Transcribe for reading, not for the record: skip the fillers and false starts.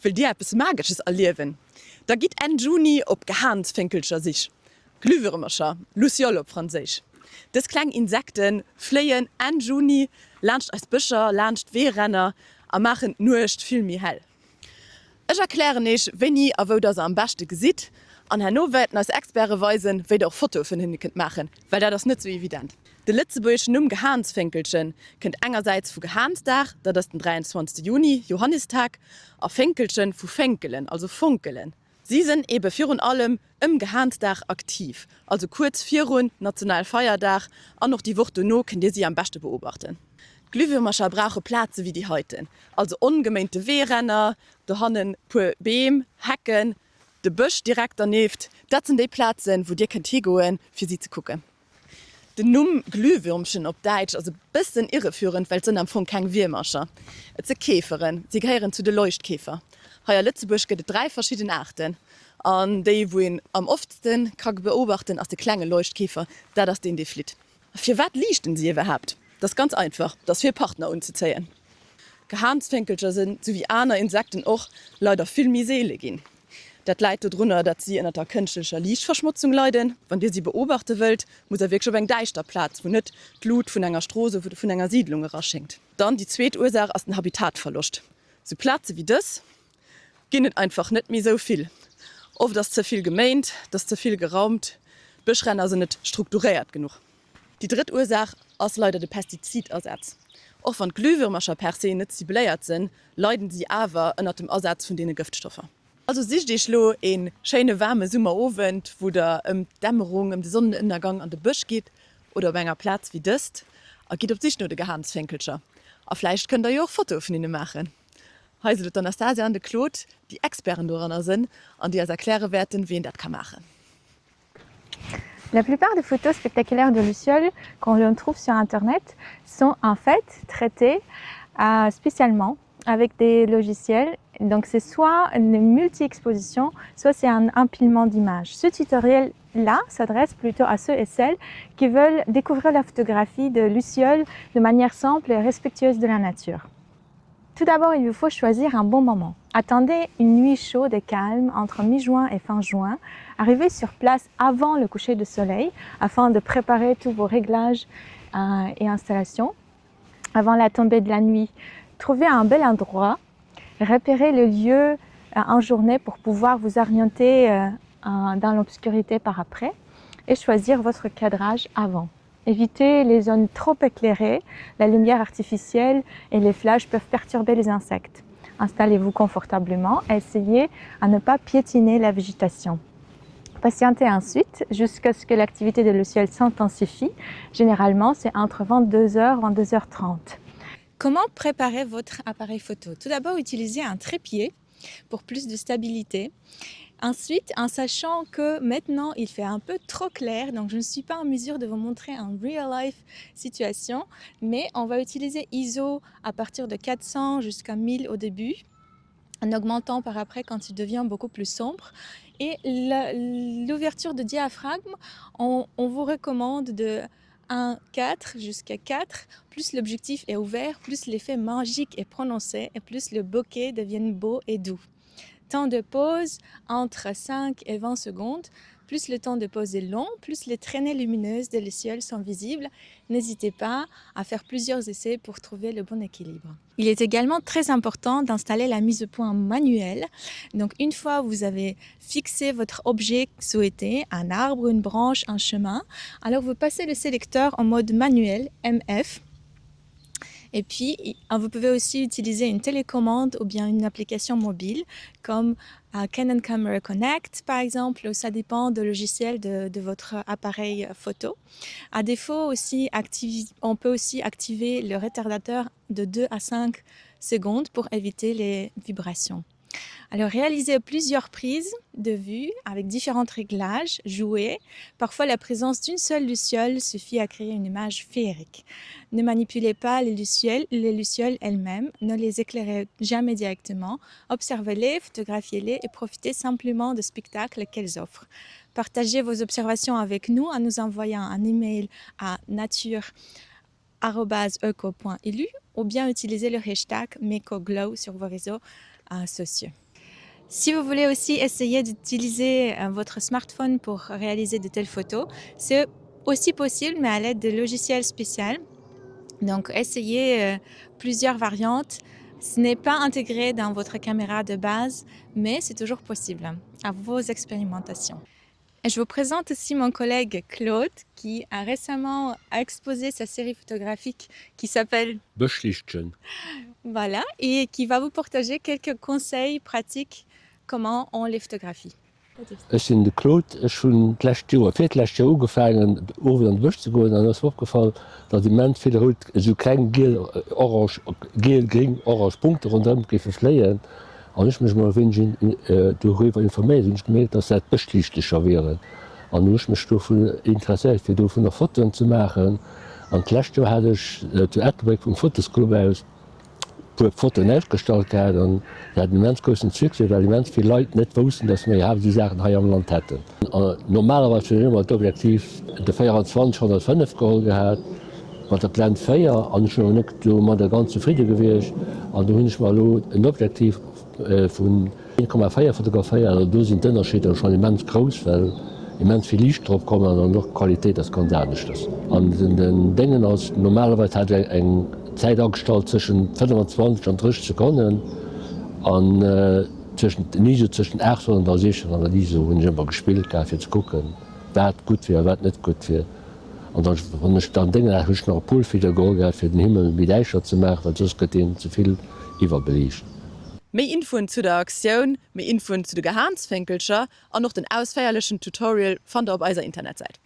Wëllt Dir eppes Magesches erliewen? Da gitt Enn Juni op Gehaansfénkelcher-Sich, Glühwürmercher, Lucioles op Franséisch. Dës kleng Insekte fléien Enn Juni laanscht eis Bëscher, laanscht d'Weeränner a maachen d'Nuecht vill méi hell. Ech erklären Iech, wéini a wou der se am beschte gesitt an herno wäerten eis Experte weisen, wéi der och Fotoe vun hinne kënnt maachen, well dat ass net sou evident. De lëtzebuergeschen Numm Gehaansfénkelchen kënnt engersäits vu Gehaansdag, dat ass den 23 Juni, Johannistag, a Fénkelchen vu fénkelen, also fonkelen. Si sënn ebe virun allem ëm Gehaansdag aktiv, also kuerz virun Nationalfeierdag an och déi Woch dono kënnt Dir si am beschte beobachten. D'Glühwürmercher brauche Plaze wéi déi heiten, also ongeméinte Weeränner, dohannen puer Beem, Hecken, de Bësch direkt dernieft, dat sinn déi Plazen, wou Dir kënnt higoen, fir si ze kucken. Den Numm Glühwürmchen op Däitsch ass e bëssen irreführend, well et sënn am Fong keng Wiermercher. Et se Käferen. Si gehéieren zu de Leuchtkäfer. Hei a Lëtzebuerg gëtt et 3 verschidden Aarten. An déi wou een am oftste ka beobachten ass de klenge Leuchtkäfer, dat ass deen dee flitt. A firwat liichten si iwwerhaapt? Dat ass ganz einfach, dat ass fir e Partner unzezéien. Gehaansfénkelcher sinn, sou wéi aner Insekten och, leider vill méi seele ginn. Dat läit dodrunner, datt si ënner der kënschtlecher Liichtverschmotzung leiden. Wann Dir si beobachte wëllt, musst Der wierklech op eng däischter Plaz, wou net d'Lut vun enger Strooss oder vun enger Siidlung eraschéngt. Dann déi zweet Ursaach ass den Habitatverloscht. Sou Plaze wéi dës ginn et einfach net méi sou vill. Oft ass ze vill geméint, et ass ze vill geraumt, d'Bëschränner sinn net strukturéiert genuch. Déi drëtt Ursaach ass leider de Pestizidasaz. Och wann d'Glühwürmercher per se net cibléiert sinn, leiden si awer ënnert dem Asaz vun deene Gëftstoffer. Also sicht iech lo ee schéine waarme Summerowend, wou der ëm d'Dämmerung, ëm de Sonnenënnergang an de Bësch gitt oder op enger Plaz wéi dëst a gitt op d'Sich no de Gehaansfénkelcher. A vläicht kënnt der jo och Fotoe vun hinne maachen. Hei sinn et d'Anastasia an de Claude, déi Experten doranner sënn an déi eis erkläre wäerten, wéi een dat ka maachen. La plupart des photos spectaculaires de lucioles qu'on l'on trouve sur internet sont en fait traitées euh, spécialement avec des logiciels. Donc c'est soit une multi-exposition, soit c'est un empilement d'images. Ce tutoriel là s'adresse plutôt à ceux et celles qui veulent découvrir la photographie de lucioles de manière simple et respectueuse de la nature. Tout d'abord, il vous faut choisir un bon moment. Attendez une nuit chaude et calme entre mi-juin et fin juin. Arrivez sur place avant le coucher de soleil afin de préparer tous vos réglages euh, et installations. Avant la tombée de la nuit, trouvez un bel endroit, repérez le lieu euh, en journée pour pouvoir vous orienter euh, dans l'obscurité par après et choisir votre cadrage avant. Évitez les zones trop éclairées, la lumière artificielle et les flashs peuvent perturber les insectes. Installez-vous confortablement et essayez à ne pas piétiner la végétation. Patientez ensuite jusqu'à ce que l'activité de luciole s'intensifie. Généralement, c'est entre 22h et 22h30. Comment préparer votre appareil photo Tout d'abord, utilisez un trépied pour plus de stabilité. Ensuite, en sachant que maintenant il fait un peu trop clair, donc je ne suis pas en mesure de vous montrer en real life situation, mais on va utiliser ISO à partir de 400 jusqu'à 1000 au début en augmentant par après quand il devient beaucoup plus sombre. Et l'ouverture de diaphragme, on, on vous recommande de 1, 4 jusqu'à 4. Plus l'objectif est ouvert, plus l'effet magique est prononcé et plus le bokeh devient beau et doux. Temps de pause entre 5 et 20 secondes. Plus le temps de pause est long, plus les traînées lumineuses de ciel sont visibles. N'hésitez pas à faire plusieurs essais pour trouver le bon équilibre. Il est également très important d'installer la mise au point manuelle. Donc une fois vous avez fixé votre objet souhaité, un arbre, une branche, un chemin, alors vous passez le sélecteur en mode manuel MF. Et puis, vous pouvez aussi utiliser une télécommande ou bien une application mobile comme euh, Canon Camera Connect, par exemple. Ça dépend du logiciel de, de votre appareil photo. À défaut, aussi, on peut aussi activer le retardateur de 2 à 5 secondes pour éviter les vibrations. Alors réaliser plusieurs prises de vue avec différents réglages, jouer. Parfois la présence d'une seule luciole suffit à créer une image féerique. Ne manipulez pas les lucioles, les lucioles elles-mêmes, ne les éclairez jamais directement. Observez-les, photographiez-les et profitez simplement du spectacle qu'elles offrent. Partagez vos observations avec nous en nous envoyant un email à nature@eco.lu ou bien utilisez le hashtag MecoGlow sur vos réseaux euh, sociaux. Si vous voulez aussi essayer d'utiliser euh, votre smartphone pour réaliser de telles photos, c'est aussi possible, mais à l'aide de logiciels spéciaux. Donc essayez euh, plusieurs variantes. Ce n'est pas intégré dans votre caméra de base, mais c'est toujours possible à vos expérimentations. Et je vous présente aussi mon collègue Claude qui a récemment exposé sa série photographique qui s'appelle Bëschliichtchen. Voilà et qui va vous partager quelques conseils pratiques comment on les photographie. Ech sinn de Claude, ech hunn d'lescht Joer, virtlescht Joer ugefaangen owes an de Bësch ze goen an ass mer opgefall, datt immens vill rout, esou kleng giel, orange, giel, gréng, orange Punkte ronderëm géife fléien. An ech mech mol e wéineg doriwwer informéiert, hunn ech gemierkt, datt dat Bëschliichtercher wieren. An hunn ech mech dofir interesséiert, fir dovunner Fotoen ze maachen. An d'lescht Joer hat ech zu Ettelbréck vum Fotosclub aus puer Fotoen ausgestallt gehat an se haten immens groussen Succès, well immens vill Leit net woussten, dass mir iwwerhaapt esou Saachen hei am Land hätten. Normalerweis hunn ech ëmmer d'Objektiv de 24 105 geholl gehat mat der Blend 4 an ech hunn awer net domadder ganz zefridde gewiescht an do hunn ech mer elo en Objektiv vun 1,4 fotograféiert an do sinn d'Ënnerscheeder schonn immens grouss, well immens vill Liicht drop komm an an och d'Qualitéit ass ganz aneschters. An den Déngen ass normalerweis hat ech eng Zäit agestallt zwëschen 25 an 30 Sekonnen an zwëschen den ISO zwëschen 800 a 1600 ISO hunn ech ëmmer gespillt gehat fir ze kucken wat gutt wier a wat net gutt wier. An dann hunn ech dann Déngen hunn ech nach e Polfilter geholl gehat fir den Himmel méi däischter ze maachen, well soss gëtt deen ze vill iwwerbeliicht. Méi Infoen zu der Aktioun, méi Infoen zu de Gehaansfénkelcher an och den ausféierlechen Tutorial fannt der op eiser Internetsäit.